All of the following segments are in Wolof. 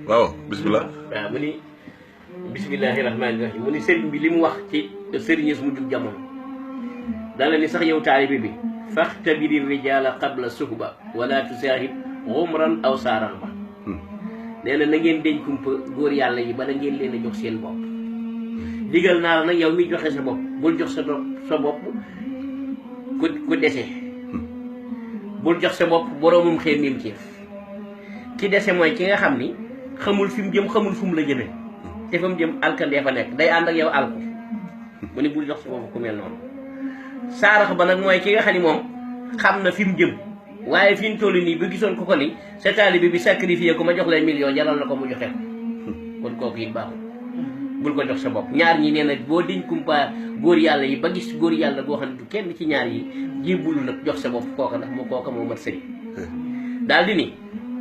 waaw bismillah. waaw mu ni bismillahi rahmaani rahim mu ni sëriñ bi li mu wax ci sëriñes mu jug jamono dala ni sax yow taalibe bi faxtabiri rijaala qabla suhba wala tusaahib umran aw saaran ba nee na ngeen deñ kumpa góor yàlla yi bala ngeen leen a jox seen bopp digal naa la nag yow mi joxe sa bopp bul jox sa bopp ku dese bul jox sa bopp boroomum xëy mim ci ki dese mooy ki nga xam ni xamul fi mu jëm xamul fu mu la jëmee te fa mu jëm alkandee fa nekk day ànd ak yow alku mu ni bul jox sa bopp ku mel noonu saarax ba nag mooy ki nga xam ni moom xam na fi mu jëm waaye fi mu toll nii ba gisoon ko ni sa taalibe bi sacrifié ko ma jox lay million jaral na ko mu joxe ko kon kooku it baaxul bul ko jox sa bopp ñaar ñi nee na boo diñ kumpa góor yàlla yi ba gis góor yàlla boo xam ne du kenn ci ñaar yi jébbulu nag jox sa bopp kooka ndax moo kooka moo mat sëriñ daal di ni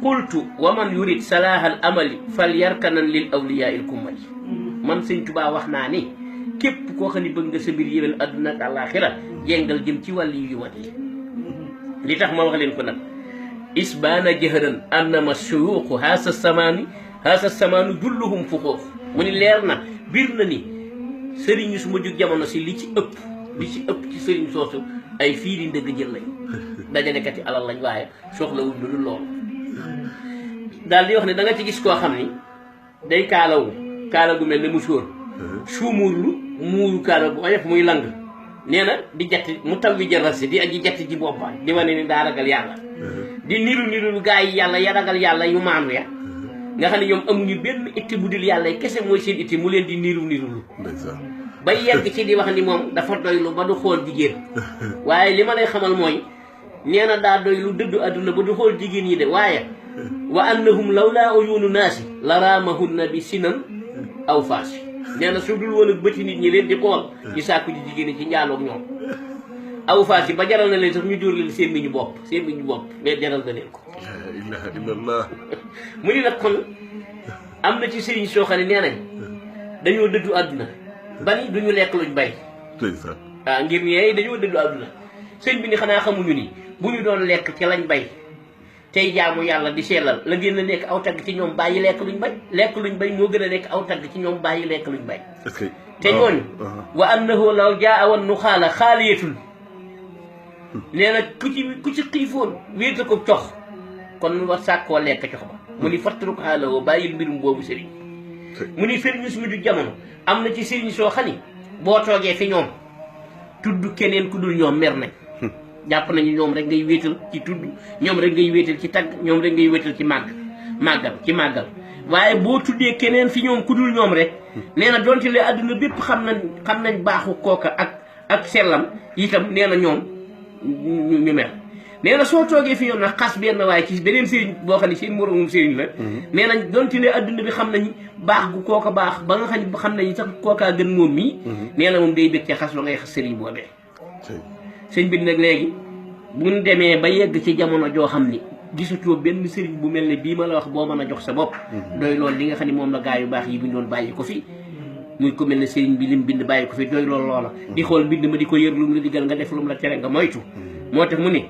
qultu wa man yurid salahal amali fal yarkanan lil awliya il kummali man sëñ Tuubaa wax naa ni képp koo xam ne bëgg nga sa mbir yéwén adduna ak àllaaxira jengal jëm ci wàll yu mat yi li tax ma wax leen ko nag isbaana jëhëran annama suyuuqu haasa samaanu julluhum fuxoof mu ni leer na biir na ni sëriñ yi su ma jóg jamono si li ci ëpp ci sëriñ soosu ay fiiri ndëgg jël lañ dajalekati alal lañ waaye soxlawul lu dul loolu daal di wax ne da nga ci gis koo xam ni day kaala gu mel ne musóor suumuurlu muuru kaala bu oyof muy lang nee na di jatti mu taw bi jarasi di aji jatti ci boppam di wane ni daa ragal yàlla di niru gaa yi yàlla ya ragal yàlla yu maandu ya nga xam ne ñoom amuñu benn itti bu dul yàlla kese mooy seen itti mu leen di niru ba yegg ci di wax ni moom dafa doylu ba du xool jigéen waaye li ma lay xamal mooy nee na daa doylu dëddu adduna ba du xool jigéen yi de waaye wa annahum lawlaa uyuunu naasi la raamahunna bi sinan aw faasi nee na su dul woon ak bëti nit ñi leen di xool ñu sàkku ji jigéen ñi ci njaaloog ñoom aw faasi ba jaral na leen sax ñu dóor leen seen miñu bopp mais jaral na leen ko la ilaha illallah mu ni nag kon am na ci sëriñ soo xam ne nee nañ dañoo dëddu àdduna bani duñu lekk luñ bay waaw ngir ñeey dañoo dëddu àdduna sëñ bi ni xanaa xamuñu ni bu ñu doon lekk ci lañ bay tey jaamu yàlla di sellal la gën a nekk aw tagg ci ñoom bàyyi lekk luñ bay moo gën a nekk aw tagg ci ñoom bàyyi lekk luñ bay te ñooñu wa annahu law jaa wan nu xaala xaaliyatul nee na ku ci xiifoon wéeta ko cox kon war sàkkoo lekk cox ba mu ni fattaruk xaalawoo bàyyil mbirum boobu sëriñ mu ni sëriñ su mujj jamono am na ci sëriñ soo xam ni boo toogee fi ñoom tudd keneen ku dul ñoom mer nañ jàpp nañu ñoom rek ngay wéetal ci tudd ñoom rek ngay wéetal ci tagg ñoom rek ngay wéetal ci màggal waaye boo tuddee keneen fi ñoom ku dul ñoom rek nee na donte le àdduna bépp xam nañ baaxu kooka ak sellam itam nee na ñoom ñu mer nee na soo toogee fi ñoom nag xas benn waaye ci beneen sëriñ boo xam ne seen moroomum sëriñ la nee nañ donte le àdduna bi xam nañ baax gu kooka baax ba nga xam nañ sax kookaa gën moom mii nee na moom day bég ci xas lu ngay xas sëriñ boobee sëñ bi nag léegi bu ñu demee ba yegg ci jamono joo xam ni gisatoo benn sëriñ bu mel ne bii ma la wax boo mën a jox sa bopp doy loolu li nga xam ne moom la gaa yu baax yi bindoon bàyyi ko fi muy ko mel ne sëriñ bi lim bind bàyyi ko fi doy loolu loola di xool mbind ma di ko yër lu mu la digal nga def lu mu la tere nga moytu moo tax mu ni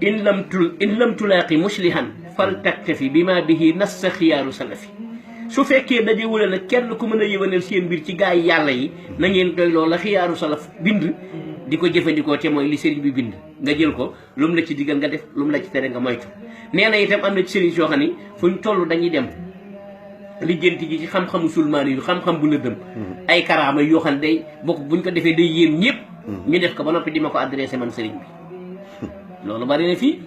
in lam tulaaqi muslihan fal taktafi bi ma bihi nas sa xiyaaru salafi su fekkee dajewule nag kenn ku mën a yëwanal seen mbir ci gaa yi yàlla yi na ngeen doy loolu la xiyaaru salaf bind di ko jëfandikoo te mooy li sëriñ bi bind nga jël ko lu mu la ci digal nga def lu mu la ci tere nga moytu nee na itam am na ci sëriñ soo xam ni fu ñu toll dañuy dem lijjanti ji ci xam-xamu sulmaani yu xam-xam bu nëddëm ay karaama yoo xam ne day bokk buñ ko defee day yéem ñëpp ñu def ko ba noppi di ma ko adressé man sëriñ bi loolu bari na fii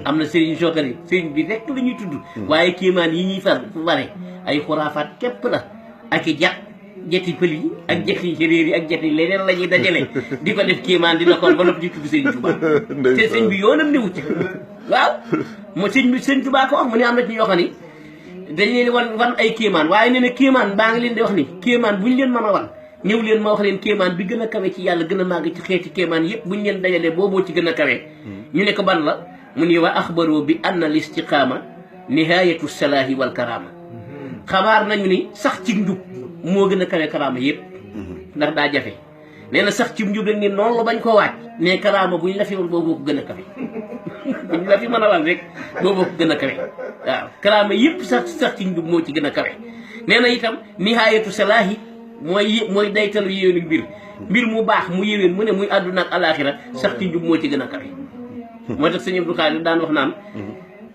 am na sëriñ soo xam ne sëriñ bi rek la ñuy tudd waaye kéemaan yi ñuy far bare ay xuraafaat képp la ak i jeti pël yi ak jeti séréer yi ak jeti leneen la ñuy dajale di ko def kéemaan dina ko ba noppi di tudd sëriñ Tuubaa te sëñ bi yoonam ne wucc waaw mo sëñ Tuubaa ko wax mu ne am na ci ñoo xam ni dañ leen wan ay kéemaan waaye nee na kéemaan baa ngi leen di wax ni kéemaan buñ leen mën a wan ñëw leen ma wax leen kéemaan bi gën a kawe ci yàlla gën a màgg ci xeeti kéemaan yëpp buñ leen dajalee booboo ci gën a kawe ñu ne ko ban la mu ni wa axbaro bi anna al istiqaama nihayatu salaahi wal karaama xabaar nañu ni sax ci njub moo gën a kawe karaama yëpp ndax daa jafe nee na sax ci njub rek ni noonu la bañ ko waaj mais karaama buñ la fi woon boobu ko gën a kawe buñ la fi mën a wan rek boobu gën a kawe waaw karaama yëpp sax ci njub moo ci gën a kawe nee na itam nihaayatu salaahi mooy daytalu yéwénu mbir mu baax mu yéwén mu ne muy àdduna ak alaaxira sax ci njub moo ci gën a kawe moo tax sëñ Abdou Khadre daan wax naan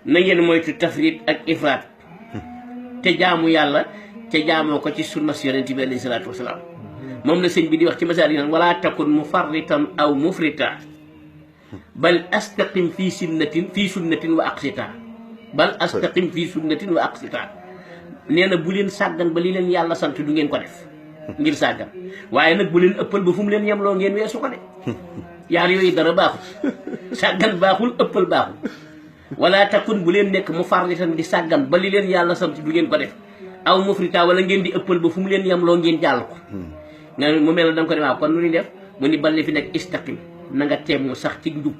na ngeen moytu tafrit ak ifraat te jaamu yàlla te jaamoo ko ci sunna yonent bi alayhi salaatu wasalaam moom la sëñ bi di wax ci masaal yi naan wala takun mufarritan aw mufrita bal astaqim fii sunnatin wa aqsita bal astaqim fii sunnatin wa aqsita nee na bu leen sàggan ba li leen yàlla sant du ngeen ko def ngir sàggan waaye nag bu leen ëppal ba fu mu leen yemloo ngeen weesu ko de yaar yooyu dara baaxul sàggan baaxul ëppal baaxul wala takun bu leen nekk mufarritan di sàggan ba li leen yàlla sant du ngeen ko def aw mufrita wala ngeen di ëppal ba fu mu leen yemloo ngeen jàll ko nga mu mel ne da nga ko ne waaw kon nu ñuy def mu ni balli fi nekk istaqim na nga teem mu sax ci njub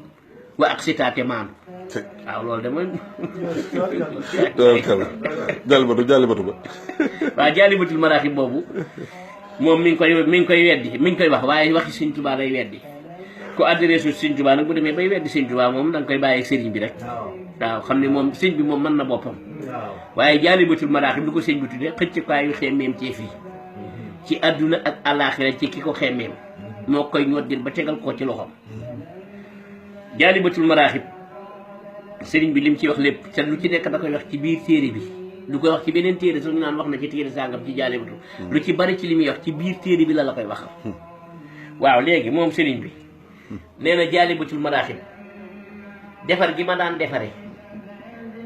wa ak sitaate maandu waaw loolu de mooy jaalibatu ba waaw jaalibatul maraaxib boobu moom mi ngi koy weddi mi ngi koy wax waaye waxi Sëñ Tuubaa lay weddi ku adresse Sëñ Tuubaa nag bu demee bay weddi Sëñ Tuubaa moom da nga koy bàyyi sëriñ bi rek waaw xam ne moom sëñ bi moom mën na boppam waaye jaalibatul maraaxib lu ko sëñ bi tuddee xëccukaayu xemmeem ci fii ci àdduna ak alaaxira ci ki ko xemmeem moo koy ñoddil ba tegal ko ci loxoom jaalibatul maraaxib sëriñ bi lim ci wax lépp te lu ci nekk da koy wax ci biir téere bi du koy wax ci beneen téere sax ñu naan wax na ci téere sàngam ci jaalibatu lu ci bari ci li muy wax ci biir téere bi la koy waxal waaw léegi moom sëriñ bi nee na jaalibatul maraaxib defar gi ma daan defare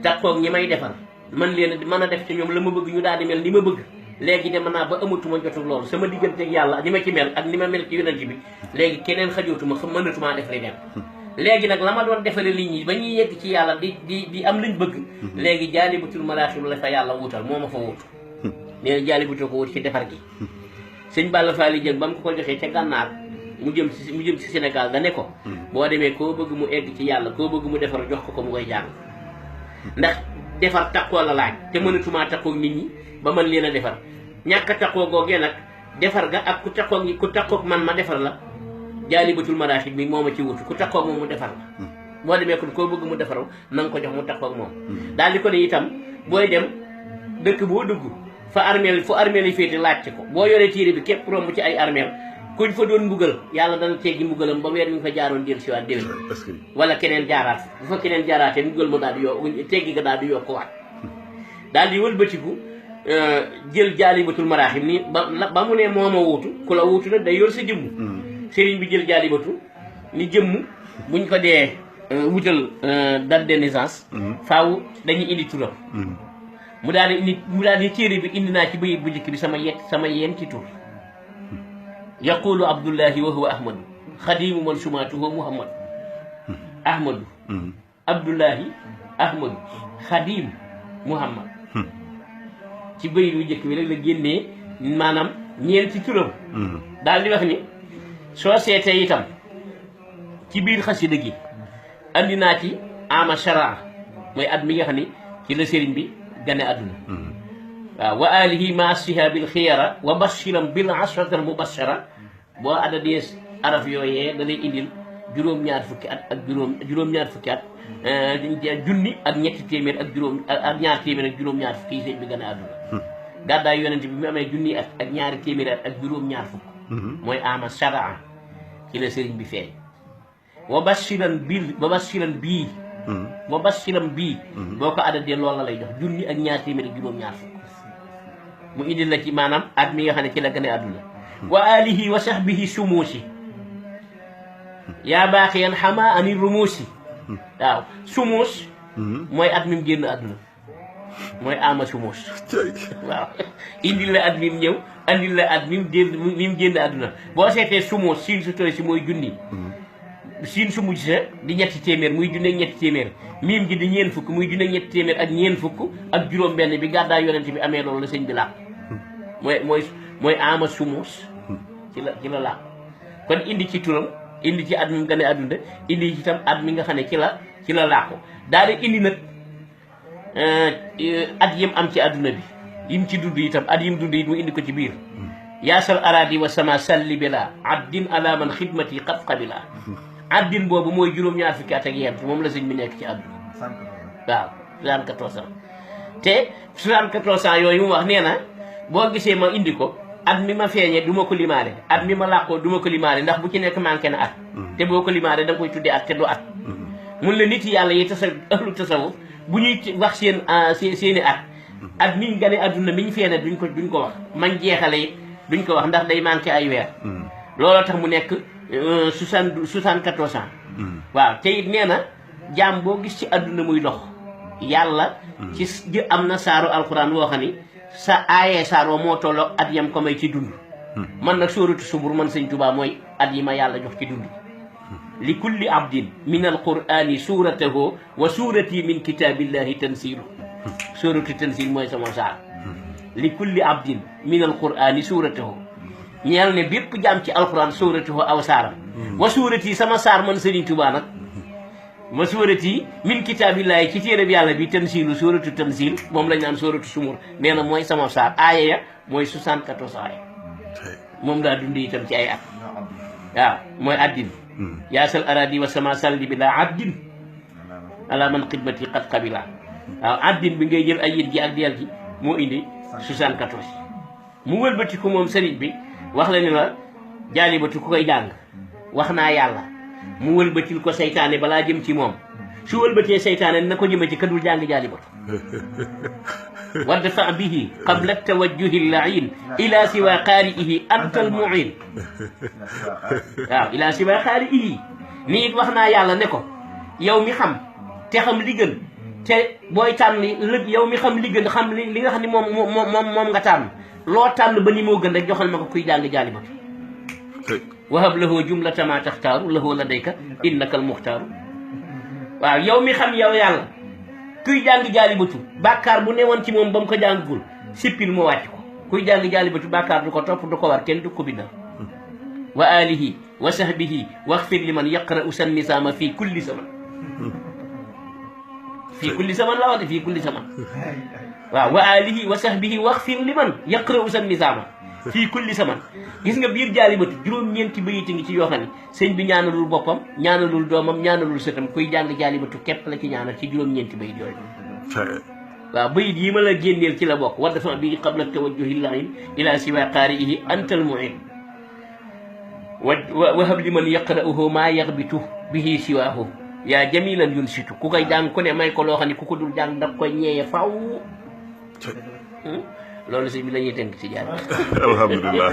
takkoog ñi may defar man leen mën a def ci ñoom la ma bëgg ñu daal di mel ni ma bëgg léegi dem naa ba amatuma jotu loolu sama digganteeg yàlla ni ma ci mel ak ni ma mel ci yonent bi léegi keneen xajootuma xam mënatumaa def leneen léegi nag la ma doon defale nit ñi ba ñuy yegg ci yàlla di am lañ bëgg léegi jaalibatul maraaxib la fa yàlla wutal moo ma fa wutu nee na jaalibatul ko wut ci defar gi sëñ Balla Faali Jëng ba mu ko joxee ca gànnaar mu jëm ci Sénégal da ne ko boo demee koo bëgg mu egg ci yàlla koo bëgg mu defar jox ko mu koy jàng ndax defar takkoo la laaj te mënatumaa takkoog nit ñi ba mën leen a defar ñàkk a takkoo googee nag defar ga ak ku takkoog man ma defar la jaalibatul maraaxib bi moo ma ci wutu ku takkoog moom mu defar la boo demee kon koo bëgg mu defaru na nga ko jox mu takkoog moom daal di ko ne itam booy dem dëkk boo dugg fu armeel yi féete laajte ko boo yoree téere bi képp romb ci ay armeel kuñ fa doon mbugal yàlla dana teggi mbugalam ba weer ñu fa jaaroon del siwaat déwén wala keneen jaaraat bu fa keneen jaaraatee mbugal ma daal di yoo teggi ga daal di yokk waat daal di wëlbatiku jël jaalibatul maraaxib ni ba mu ne moo ma wuutu ku la wuutu nag day yor sa jëmm sëriñ bi jël jaalibatu ni jëmm buñ ko dee wutal date de naissance faaw dañuy indi turam mu daal di téere bi indi naa ci bayit bu njëkk bi sama yeen ci tur yaqulu abdullahi wa huwa ahmadu xadimu man sumaatuhu muhammad ahmadu abdullahi ahmadu xadim muhammad ci bayit bu njëkk bi rek la génnee maanaam ñeenti turam daal di wax ni soo seetee itam ci biir xasida gi andi naa ci ama sharaa mooy at mi nga xam ni ci la sëriñ bi gane àdduna waaw wa alihi ma sihabil xiyara wa bashiram bil asratal mubashara boo adadee araf yooyee da lay indil juróom-ñaar fukki at ak juróom-ñaar fukki at junni ak ñetti téeméer ak ñaar téeméer ak juróom-ñaar fukki yi sëriñ bi gane àdduna gàddaay yonent bi mu amee junni at ak ñaari téeméer at ak juróom-ñaar fukk mooy ama sharaa ci la sëriñ bi feeñ wa bashiran bii boo ko adadee loolu la lay jox junni ak ñaar téeméer ak juróom-ñaar fukk mu indil la ci maanaam at mi nga xam ne ci la gane àdduna wa alihi wa sahbihi sumuusi yaa baaxiyan xama ani rumuusi waaw sumuus mooy at mi mu génn àdduna mooy ama sumuus waaw indil la at mi mu ñëw andil la at mi mu génn àdduna boo seetee sumuus siin su toy si mooy junni siin su mujj sa di ñetti téeméer muy junne ak ñetti téeméer miim ji di ñeen fukk muy junne ak ñetti téeméer ak ñeen fukk ak juróom benn bi gàddaay yonent bi amee loolu la sëñ bi làq mooy ama sumuus ci la làq kon indi ci turam indi ci at mi mu gane àdduna indi ci itam at mi nga xam ne ci la làqu daal di indi nag at yim am ci àdduna bi yim ci dund itam at yim dund yi mu indi ko ci biir yaasal aradi wa sama salli bila addin ala man xidmati qad qabila addin boobu mooy juróom-ñaar fukki at ak yent moom la sëñ bi nekk ci àdduna waaw 74 ans te 74 ans yooyu mu wax nee na boo gisee ma indi ko at mi ma feeñee du ma ko limaale at mi ma làqoo du ma ko limaale ndax bu ci nekk manqué na at te boo ko limaale da nga koy tuddee at te du at mun la nit yàlla yi ahlu tasawuf bu ñuy wax seeni at miñ gane adduna miñ feene duñ ko wax man jeexale it duñ ko wax ndax day manqué ay weer looloo tax mu nekk 74 ans waaw te it nee na jaam boo gis ci adduna muy dox yàlla ci am na saaru alquran woo xam ni sa aayee saaroo moo tolloog at yam ko may ci dund man nag sóoratu Sumur man sëñ Tuubaa mooy at yi ma yàlla jox ci dund li kulli abdin min alqurani suratahu wa surati min kitabillahi tansilu sóoratu tansil mooy sama saar li kulli abdin min alqurani suratahu ñeel ne bépp jaam ci alquran suratahu aw saaram wa surati sama saar man sëriñ Tuubaa nag ma suurati min kitaabillahi ci téere bi yàlla bi tansilu suuratu tansil moom lañ naan suuratu Sumur nee na mooy sama saar aaya ya mooy 74 aaya moom daa dund itam ci ay at waaw mooy addin yaasal aradi wa sama salli bi laa addin ala man xidmati qad qabila waaw addin bi ngay jël ay yit gi ak deel gi moo indi 74 mu wëlbati ko moom sëriñ bi wax la ni la jaalibatu ku koy jàng wax naa yàlla mu wëlbatil ko seytaane balaa jëm ci moom su wëlbatee seytaane na ko jëme ci kadul jàng jaalibatu wadfa bihi qabla tawajjuhi llain ila siwa qaari'ihi anta almuin waaw ila siwa qaari'ihi ni it wax naa yàlla ne ko yow mi xam te xam li gën te booy tànn yow mi xam li gën xam li nga xam ne moom nga tànn loo tànn ba ni moo gën rek joxal ma ko kuy jàng jaalibatu wahab lahu jumlata ma taxtaaru lahu ladayka innaka almuxtaaru waaw yow mi xam yow yàlla kuy jàng jaalibatu bàkkaar bu newoon ci moom ba mu ko jàngul sippil mu wàcc ko kuy jàng jaalibatu bàkkaar du ko topp du ko war kenn du ko bindal wa alihi wa sahbihi waxfir liman yaqra'u san nisaama fii kulli zaman fii kulli zaman la wax de fii kulli zaman waaw wa alihi wa sahbihi waxfir liman yaqra'u san nisaama fii kulli zaman gis nga biir jaalibatu juróom-ñeenti bayit ngi ci yoo xam ne sëñ bi ñaanalul boppam ñaanalul doomam ñaanalul sëtam kuy jàng jaalibatu képp la ci ñaanal ci juróom-ñeenti bayit yooyu waaw bayit yi ma la génneel ci la bokk wa dafa bi qabla tawajjuhi llain ila siwa qaari'ihi anta almuin wahab liman yaqra'uhu maa yaxbitu bihi siwaahu yaa jamilan yunsitu ku koy jàng ku ne may ko loo xam ne ku ko dul jàng daf koy ñeeye faw loolu sëñ bi la ñuy tënk ci jaar alhamdulilah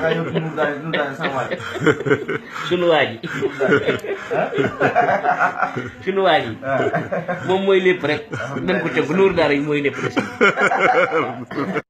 sunu waa ji moom mooy lépp rek dañ ko tënk Nour Daara yi mooy lépp rek